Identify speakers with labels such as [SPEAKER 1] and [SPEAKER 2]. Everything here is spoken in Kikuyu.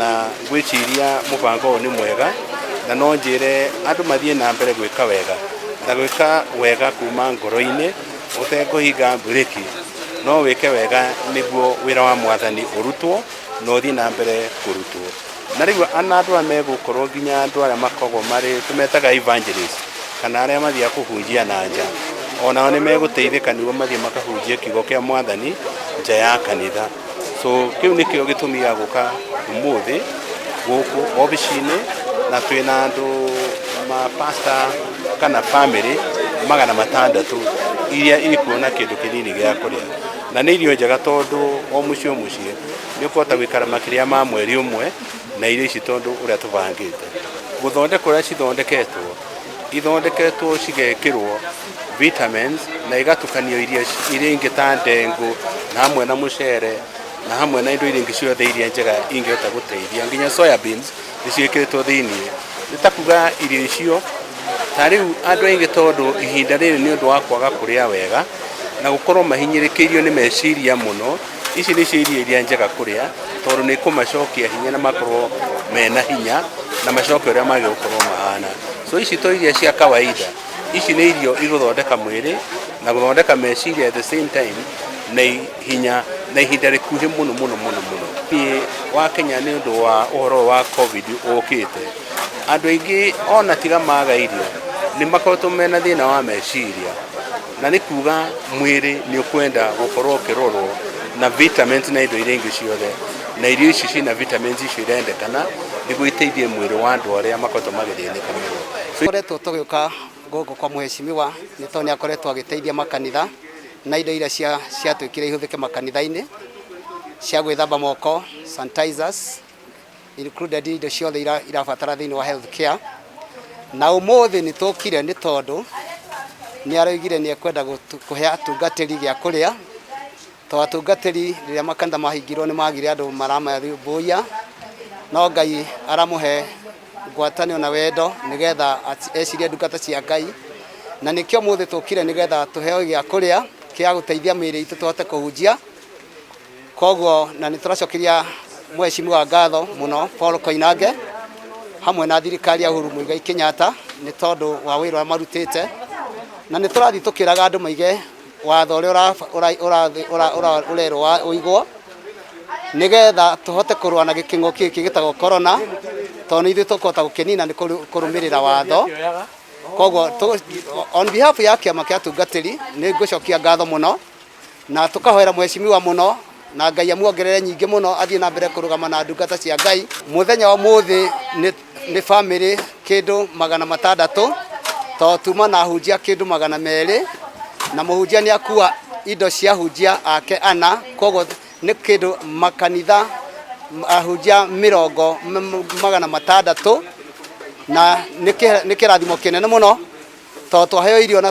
[SPEAKER 1] Na ngwĩciria mũbango ũyũ nĩ mwega, na no njĩre andũ mathiĩ na mbere gwĩka wega na gwĩka wega kuma ngoro-inĩ ũtekũhinga mburĩki, no wĩke wega nĩguo wĩra wa Mwathani ũrutwo na ũthiĩ na mbere kũrutwo. Na rĩu ana andũ arĩa megũkorwo, nginya andũ arĩa makoragwo marĩ tũmetaga evangelist kana arĩa mathiaga kũhunjia na nja, onao nĩ megũteithĩka nĩguo mathiĩ makahunjie kiugo kĩa Mwathani nja ya kanitha. So kĩu nĩkĩo gĩtũmi gĩa gũka ũmũthĩ gũkũ obici-inĩ, na twĩna andũ ma pastor kana family 600 iria ikuona kĩndũ kĩnini gĩa kũrĩa, na nĩ irio njega tondũ o mũciĩ o mũciĩ nĩ ũkũhota gũikara makĩria ma mweri ũmwe na irio ici, tondũ ũrĩa tũbangĩte gũthondeka, ũrĩa cithondeketwo, ithondeketwo cigekĩrwo vitamins na igatukanio irio iria ingĩ ta ndengũ na hamwe na mũcere na hamwe na indo iria ingĩ ciothe iria njega ingĩhota gũteithia, nginya soya beans nĩ ciĩkĩrĩtwo thĩiniĩ. Nĩ ta kuga irio icio ta rĩu andũ aingĩ, tondũ ihinda rĩrĩ nĩ ũndũ wa kwaga kũrĩa wega na gũkorwo mahinyĩrĩkĩirio nĩ meciria mũno, ici nĩcio irio iria njega kũrĩa, tondũ nĩ kũmacokia hinya na makorwo mena hinya na macoke ũrĩa magĩrĩirwo gũkorwo mahana. So ici to iria cia kawaida, ici nĩ irio igũthondeka mwĩrĩ na gũthondeka meciria at the same time na hinya na ihinda rĩkuhĩ mũno mũno mũno mũno. Niĩ wa Kenya, nĩ ũndũ wa ũhoro wa COVID ũkĩte, andũ aingĩ ona tiga maga irio nĩ makoretwo mena thĩna wa meciria, na nĩ kuga mwĩrĩ nĩ ũkwenda gũkorwo ũkĩrorwo na vitamins na indo iria ingĩ ciothe, na irio ici ciĩna vitamins icio irendekana nĩguo iteithie mwĩrĩ wa andũ arĩa makoretwo magĩthĩnĩka mũno.
[SPEAKER 2] Koretwo tũgĩũka gũkũ kwa mheshimiwa nĩ tondũ nĩ akoretwo agĩteithia makanitha na indo iria ciatuĩkire ihũthĩke makanitha-inĩ cia gwĩthamba moko, sanitizers included, indo ciothe irabatara thĩinĩ wa health care. Na ũmũthĩ nĩ tũkire nĩ tondũ nĩ aroigire nĩ ekwenda kũhe atungatĩri gĩa kũrĩa, to atungatĩri rĩrĩa makanitha mahingirwo nĩ magire andũ maramathũmbũiya, no Ngai aramũhe ngwatanĩro na wendo nĩgetha ecirie ndungata cia Ngai, na nĩkĩo ũmũthĩ tũkire nĩgetha tũheo gĩa kũrĩa kĩa gũteithia mĩĩrĩ itũ tũhote kũhunjia. Koguo na nĩ tũracokeria mheshimiwa ngatho mũno Paul Koinange hamwe na thirikari ya Uhuru Muigai Kenyatta nĩ tondũ wa wĩra ũrĩa marutĩte, na nĩ tũrathiĩ tũkĩraga andũ maige watho ũrĩa ũrerwo ũigwo nĩgetha tũhote kũrũa na gĩkĩng'ũki gĩkĩ gĩtagwo corona, tondũ nĩ ithuĩ tũkũhota gũkĩnina nĩ kũrũmĩrĩra watho. Koguo on behalf ya kĩama kĩa atungatĩri nĩ ngũcokia ngatho mũno na tũkahoera mheshimiwa mũno na Ngai amuongerere nyingĩ mũno athiĩ na mbere kũrũgama na ndungata cia Ngai. Mũthenya wa ũmũthĩ nĩ family kĩndũ 600, to tuma na hunjia kĩndũ 200, na mũhunjia nĩ akua indo cia hunjia ake ana, koguo nĩ kĩndũ makanitha ahunjia mĩrongo 600, na nĩ kĩrathimo kĩnene mũno tondũ twaheo irio na